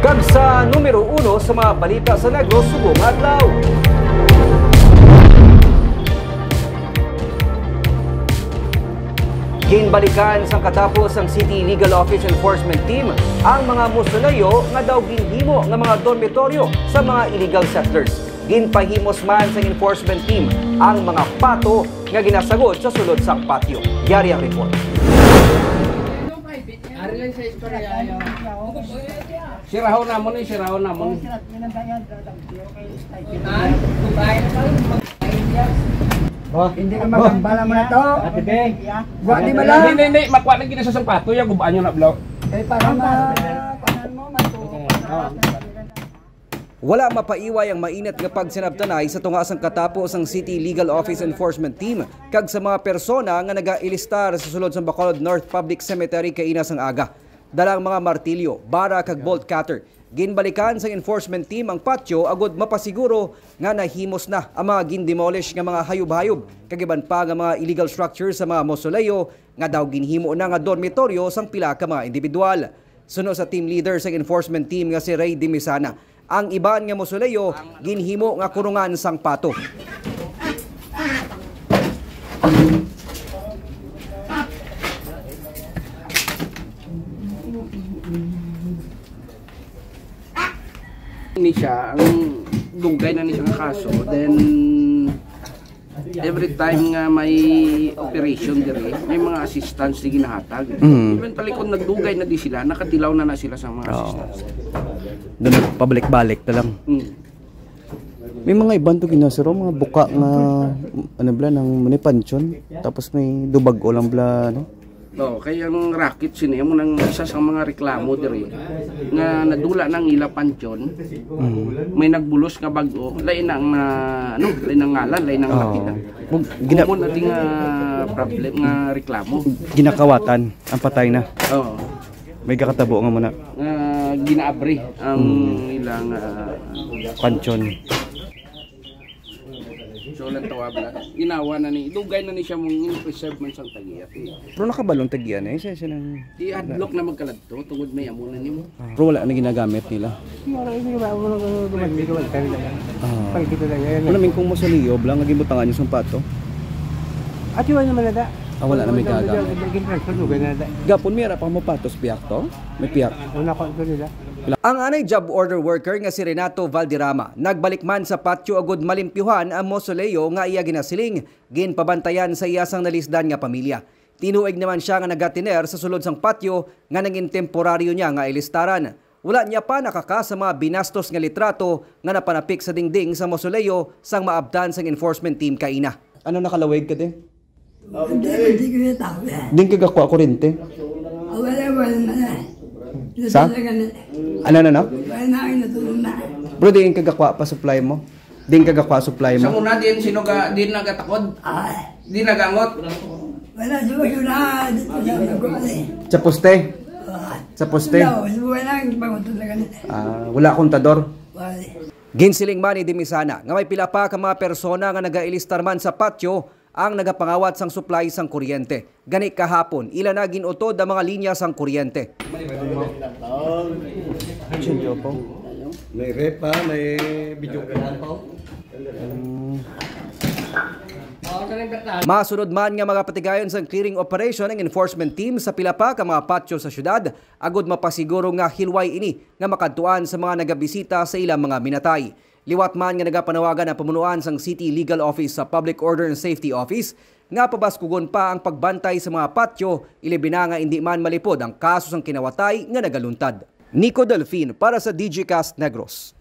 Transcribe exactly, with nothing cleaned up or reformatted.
Kag sa numero uno sa mga balita sa Negros subong adlaw. Ginbalikan sang katapos sang City Legal Office Enforcement Team ang mga mausoleo nga daw ginhimo nga mga dormitoryo sa mga illegal settlers. Ginpahimos man sang enforcement team ang mga pato nga ginasagod sa sulod sang patio. Yari ang report. Sirahon namon ni, sirahon namon. Oh, hindi ka magambala mo na to. Ate Beng. Wa di ba lang? Hindi, hindi, hindi. Makuha na gina sa sampato, yung gubaan nyo na, bro. Eh, para ma-, kuhanan mo, matuto. Wala mapaiway ang mainit nga pagsinabtanay sa tunga sang katapo sang City Legal Office Enforcement Team kag sa mga persona nga nagailistar sa sulod sang Bacolod North Public Cemetery kaina sang aga. Dala ang mga martilyo, bara kag bolt cutter. Ginbalikan sang enforcement team ang patio agud mapasiguro nga nahimos na ang mga gindemolish nga mga hayop-hayop kag iban pa nga mga illegal structures sa mga mausoleo nga daw ginhimo na nga dormitoryo sang pila ka mga individual. Suno sa team leader sang enforcement team nga si Ray Dimisana, ang iban nga mausoleo ginhimo nga kurungan sang pato. Ni siya, ang dugay na ni siya nga kaso. Then, every time nga may operation diri, may mga assistance di ginahatag. Mm. Even talikod nagdugay na di sila, nakatilaw na na sila sa mga Oo. assistance. Doon pabalik-balik na lang. Mm. May mga iban to ginasiro, mga buka nga, ano bala, nang manipansyon. Tapos may dubag o lang bala, ano? Oh, kay ang racket sini, amo nang isa sa mga reklamo diri nga nadula na ang ila pansyon. Mm. May nagbulos nga bag-o, lain ang na, ano, lain ang ngalan, lain ang Oo. laki na. Mag-, gina- Common na di nga problem nga reklamo. Ginakawatan ang patay na. Oo. May kakatabo nga muna. Nga ginaabri ang Mm. ilang, ah, Pansyon. So, lang tawag lang. Ginawa na ni, dugay na ni siya mong preserve man sang tagiya. Pero nakabalong tagiya na eh, sa silang I-adlock na magkaladto, tungod may amo na nimo. Pero wala na ginagamit nila. Wala, hindi ba, wala, wala, wala, wala, wala, wala, Ah. Pag dito lang yan. Wala, may kung mausoleo lang, naging butangan yung sampato. At yun naman na da. Ah, wala na may Wala, gagamit. wala, wala, wala, wala, wala. Gapon, may ara pa mo patos, piyak to? May piyak. Una ko ito nila. Ang anay job order worker nga si Renato Valderrama nagbalik man sa patio agud malimpyuhan ang mausoleo nga iya ginasiling ginpabantayan sa iya sang nalisdan nga pamilya. Tinuig naman sia nga nagatiner sa sulod sang patio nga nangin temporaryo niya nga ilistaran. Wala niya pa nakaka sa mga binastos nga litrato nga napanapik sa dingding sa mausoleo sang maabtan sang enforcement team kaina. Ano nakalawig ka, te? Hindi, hindi ko yung tao, eh. Din ka gakwa kurente? Ah, wala, wala na, eh. Sa? Natulog na, eh. Ano, ano, ano? Wala na, natulog na. Bro, din ka gakwa pa supply mo? Din ka gakwa supply Sa mo? Una, din sino ka, din nagatakod? Ah. Din nagangot? Wala, siguro na, dito sa nagkuhan, eh. Sa poste? Ah. Sa poste? Wala, wala, wala, nagpangutod na ganun. Ah, wala kontador? Wala, eh. Ginsiling man ni Dimisana nga may pila pa ka mga persona nga nagailistar man sa patio ang nagapangawat sang supply sang kuryente. Gani kahapon, ila na gin-utod ang mga linya sang kuryente. May ref pa, may video game pa. Mm. Masunod man nga magapatigayon sang clearing operation ang enforcement team sa pila pa ka mga patio sa syudad, agud mapasiguro nga hilway ini nga makadtuan sa mga nagabisita sa ilang mga minatay. Liwat man nga nagapanawagan ang pamunuan sang City Legal Office sa Public Order and Safety Office nga pabaskugon pa ang pagbantay sa mga patio, ilabi na nga indi man malipod ang kaso sang kinawatay nga nagaluntad. Nico Delfin para sa Digicast Negros.